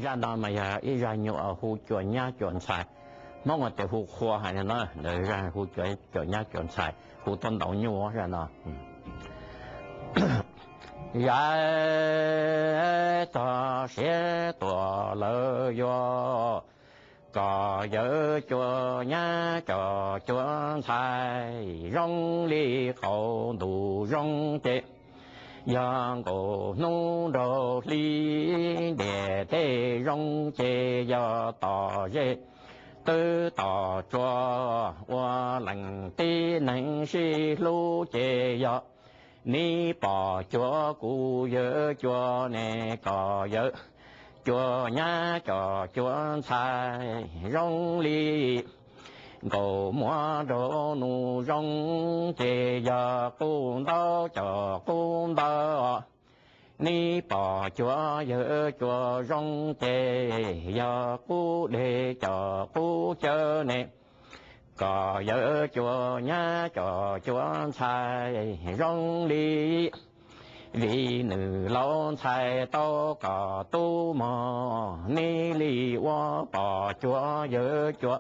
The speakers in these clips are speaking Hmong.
Zaj no mas yog ib zaj nyuj hu cua nyab cua ntxhais, Hmoob ua tias hu qhua hais no, ntawd zaj hu cua nyab cua ntxhais, hu tuaj ntaus nyuj zaj no. Zaj txog siav tuam lawv yuav, kom yawg cua nyab cov cua ntxhais zoo li qaum ntuj zoo ces, yog nkaus hnub nraug hli ntiam tej zoo ces yog tom zej twb tom tsua, ua leej tib neeg sib hlub ces yog neb pom cuag kuv yawg cua ne, kom yawg cua nyab cov cua ntxhais zoo li nkaus muaj nraug nus zoo ces yog qub ntaub cov qub ntaub. Neb pom cuag yawg cua zoo ces yog qub deg cov qub cawv ne, kom yawg cua nyab cov cua ntxhais zoo li vim nws laus ntxhais tau kom tub mog, neb li ua pom cuag yawg cua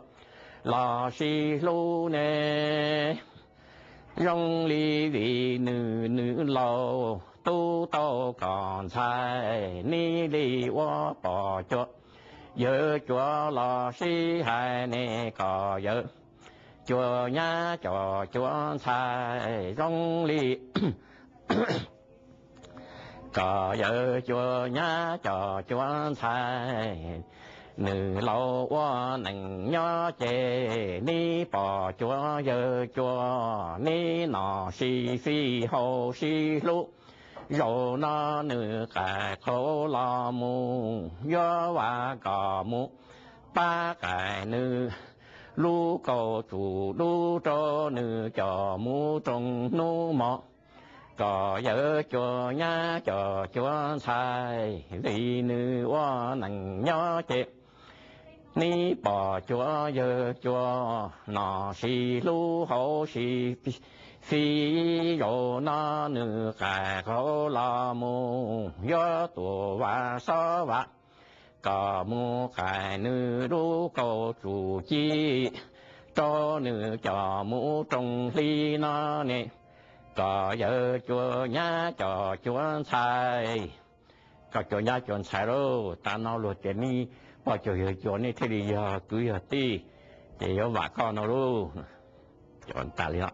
los sib hlub ne. Zoo li vim nws, nws laus tub tau kom ntxhais, neb li ua pom cuag yawg cua los sib hais ne, kom yawg cua nyab cov cua ntxhais zoo li kom yawg cua nyab cov cua ntxhais, nws laus ua neej nyob ces neb pom cuag yawg cua, neb nom sib fij haus sib hlub. Zaum no nws qaij qhau los mus, yuav vas kom mus pab qaij nws lub kaum tsum dub rau nws coj mus rooj hnub mog, kom yawg cua nyab cov cua ntxhais, vim nws ua neej nyob ces neb pom cuag yawg cua nom sib hlub haus sib fij. Zaum no nws qaij qhau los mus, yuav tuaj vas xob vas kom mus qaij nws lub kaum tsum ci rau nws coj mus rooj hli no ne, kom yawg cua nyab cov cua ntxhais. Koj cua nyab cua ntxhais lauj, tas no luag tias neb pom cuag yawg cua neb thiaj li yog kwv yog tij, ces yuav vam koj no lauj. Tas li no.